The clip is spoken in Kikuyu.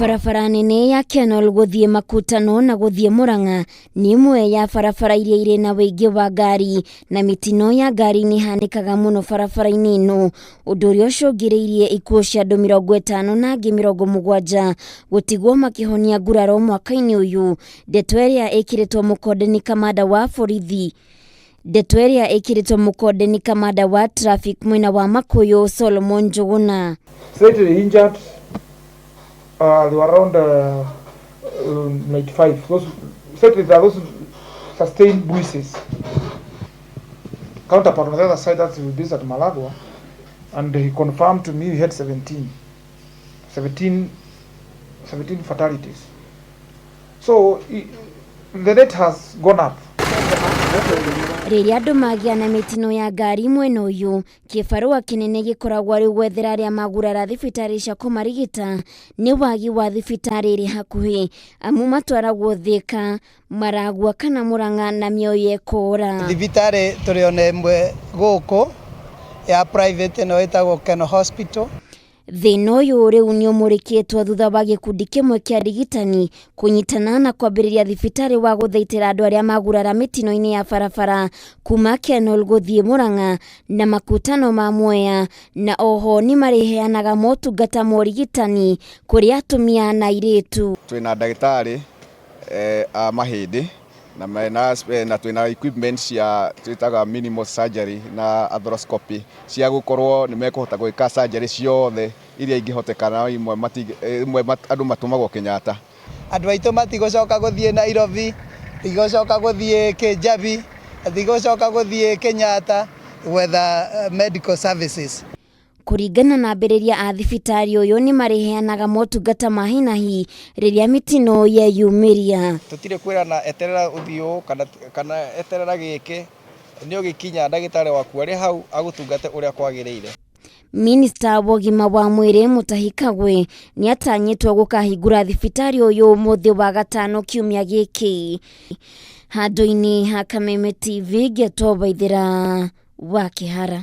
Barabara nene ya Kenol gũthiĩ Makutano na gũthiĩ Murang'a nĩ ĩmwe ya barabara iria irĩ na wĩingĩ wa ngari na mĩtino ya ngari nĩ ĩhanĩkaga mũno barabara-inĩ ĩno, ũndũ ũrĩa ũcũngĩrĩirie ikuũ cia andũ 50 na angĩ 70 gũtigwo makĩhonia nguraro mwaka-inĩ ũyũ. Ndeto ĩrĩa ĩkĩrĩtwo mũkonde nĩ kamanda wa borithi. Ndeto ĩrĩa ĩkĩrĩtwo mũkonde nĩ kamanda wa traffic mwena wa Makuyu Solomon Njuguna. Slightly injured, they were around 95. Those, slightly, there are those sustained bruises. Counterpart on the other side, that's based at Malagwa, and he confirmed to me he had 17 fatalities. So the rate has gone up. Rĩrĩa andũ magĩa na mĩtino ya ngari mwena ũyũ, kĩbarũa kĩnene gĩkoragwo arĩ gwethera arĩa magurara thibitarĩ cia kũmarigita nĩ wagi wa thibitarĩ ĩrĩ hakuhĩ, amu matwaragwo Thĩka, Maragua kana Murang'a na mĩoyo ĩkũra. Thibitarĩ tũrĩ ona ĩmwe gũkũ ya private ĩno ĩtagwo Keno Hospital. Thĩna ũyũ rĩu nĩ ũmũrĩkĩtwo thutha wa gĩkundi kĩmwe kĩa arigitani kũnyitana na kwambĩrĩria thibitarĩ wa gũthaitĩra andũ arĩa magurara mĩtino-inĩ ya barabara kuma Kenol gũthiĩ Murang'a na Makutano ma Mwea, na oho nĩ marĩheanaga motungata ma ũrigitani kũrĩ atumia na airĩtu. Twĩna ndagĩtarĩ a mahĩndĩ na mena na twĩna equipment cia twĩtaga minimal surgery na arthroscopy cia gũkorwo nĩ mekũhota gwĩka surgery ciothe iria ingĩhotekana, imwe andũ matũmagwo Kenyatta. Andũ aitũ matigũcoka gũthiĩ Nairobi, matigũcoka gũthiĩ Kijabi, matigũcoka gũthiĩ Kenyatta gwetha medical services. Kũringana na ambĩrĩria a thibitarĩ ũyũ, nĩ marĩheanaga motungata ma hi na hi rĩrĩa mĩtino yeyumĩria. Tũtirĩ kwĩrana eterera ũthiĩ ũũ kana eterera gĩkĩ, nĩ ũgĩkinya ndagĩtarĩ waku arĩ hau agũtungate ũrĩa kwagĩrĩire. Minista wa ũgima wa mwĩrĩ Mutahi Kagwe nĩ atanyĩtwo gũkahingũra thibitarĩ ũyũ ũmũthĩ wa gatano kiumia gĩkĩ. Handũ-inĩ ha Kameme TV, ngetwo Waithĩra wa Kĩhara.